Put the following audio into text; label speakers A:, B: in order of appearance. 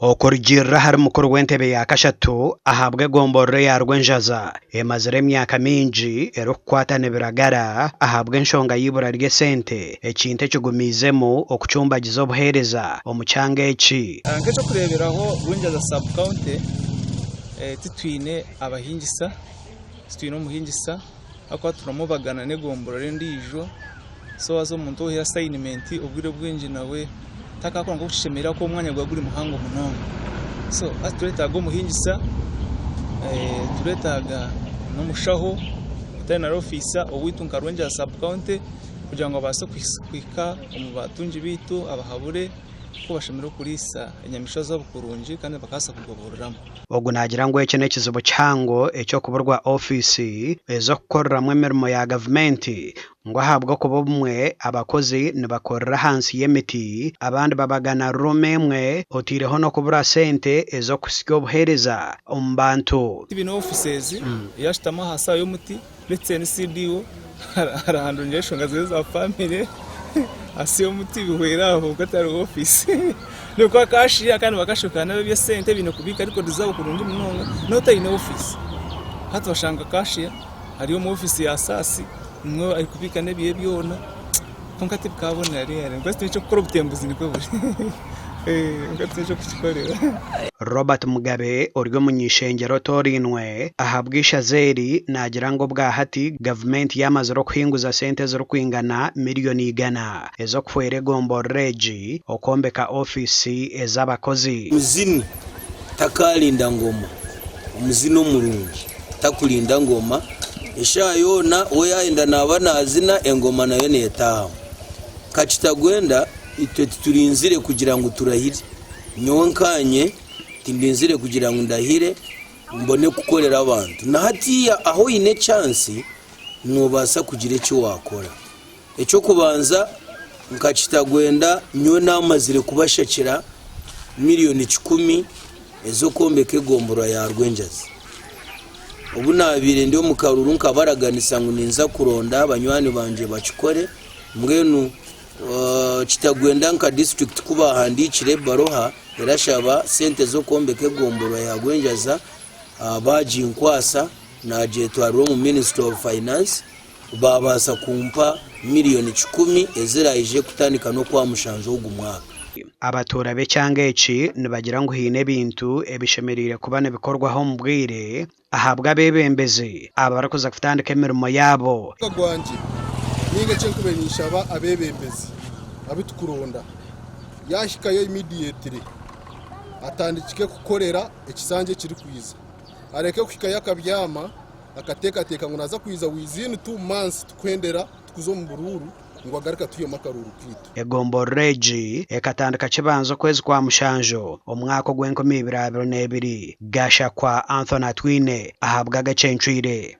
A: Okurugiirira ahari mukuru w'entebe ya kashatu ahabw'egomborora eya Rwenjaza emazire emyaka mingi erikukwatana ebiragara ahabw'enshonga y'eibura ry'esente ekintu ekigumiizemu okucumbagiza obuheereza omu kyanga eki.
B: Nk'eky'okureeberaho Rwenjaza Sub County titwine abahingisa, titwine omuhingisa ahakuba turamubagana n'egomborora endiijo. So haza omuntu ou ohaire asayinimenti obwire obwingi nawe takaakora nk'oku kishemereire ahakuba omwanya gwe guri muhango munonga. So hati tureetaaga omuhingisa, tureetaaga n'omushaho, veterinary officer owaitu nka Rwengyera sub county kugira ngu abaase kuhika omu batungi baitu abahabure oku bashemereire kuriisa enyamaishwa zaabo kurungi kandi bakabaasa kugoboreramu.
A: Ogu naagira ngu eki n'ekizibu kihango eky'okuburwa ofiisi ez'okukoreramu emirimo ya gavumenti ngu ahabw'okuba obumwe abakozi nibakorera ahansi y'emiti abandi babagana ruumu emwe otaireho n'okubura sente ez'okuhitsya obuheereza omu bantu.
B: Tibaine ofiisi ezi, yaashutama ahansi aha y'omuti, let's say ni CDO arahandurira enshonga ze za famire ahansi y'omuti bihwere aho kwonka tihariho ofiisi. Nikwo cashier kandi bakashoka n'eby'esente baine kubiika record zaabo kurungi munonga n'otaine ofiisi. Hati oshanga cashier ari omu ofiisi ya saasi nimwo arikubiika n'ebye byona kwonka tibikabonera really kwonka tihaine eky'okukora obutembuzi nikwo buri kwonka tihaine eky'okukikorera.
A: Robert Mugabe ori omuny'eishengyero otoorainwe ahabw'eishaza eri naagira ngu obwahati gavumenti yaamazire okuhinguza sente ezirikwingana miriyoni igana ez'okuhwera egomborora egi okwombeka ofiisi ez'abakozi.
C: Omuzini takarinda ngoma, omuzini omurungi takurinda ngoma, eshaaha yoona we yayenda naaba nazina engoma nayo netaahamu. Nka Kitagwenda itwe titurinzire kugira ngu turahire, nyowe nkanye tindinzire kugira ngu ndahire mbone kukorera abantu. Na hatiiya ahu oine chance nobaasa kugira eki wakora. Eky'okubanza nka Kitagwenda nyowe namazire kubashakira miriyoni kikumi ez'okwombeka egomborora ya Rwenjazi. Obu nabaire ndi omu karuru nkabaraganisa ngu ninza kuronda banywani bangye bakikore mbwenu Kitagwenda nka disiturikiti ku bahandiikire ebaruha erashaba sente z'okwombeka egomborora ya Rwenjaza baginkwasa nagyetwarira omu minisitule ofu fayinansi. Baabaasa kumpa miriyoni kikumi eziraije kutandika n'Okwamushanju ogu mwaka.
A: Abatuura b'ekyanga eki nibagira ngu haine ebintu ebishemereire kuba nibikorwaho omu bwire ahabw'abeebembezi abarikuza kutandika emirimo yaabo.
D: Omuka gwangye ninga eki nkubaire ninshaba abebembezi abu tukuronda yahikayo immediately atandikike kukorera ekisanja ekirikwiza areke kuhikayo akabyama Akateekateeka ngu naaza kwija within 2 months tukuhendera tukuza omu buruuru ngu agaruke atuhemu akaruuru kaitu.
A: Egomborora egi ekatandika kibanza okwezi kwa mushanju omwaka ogw'enkumi ibiri abiri n'ebiri, Gashakwa Anthony Atwine ahabw'agacencwire.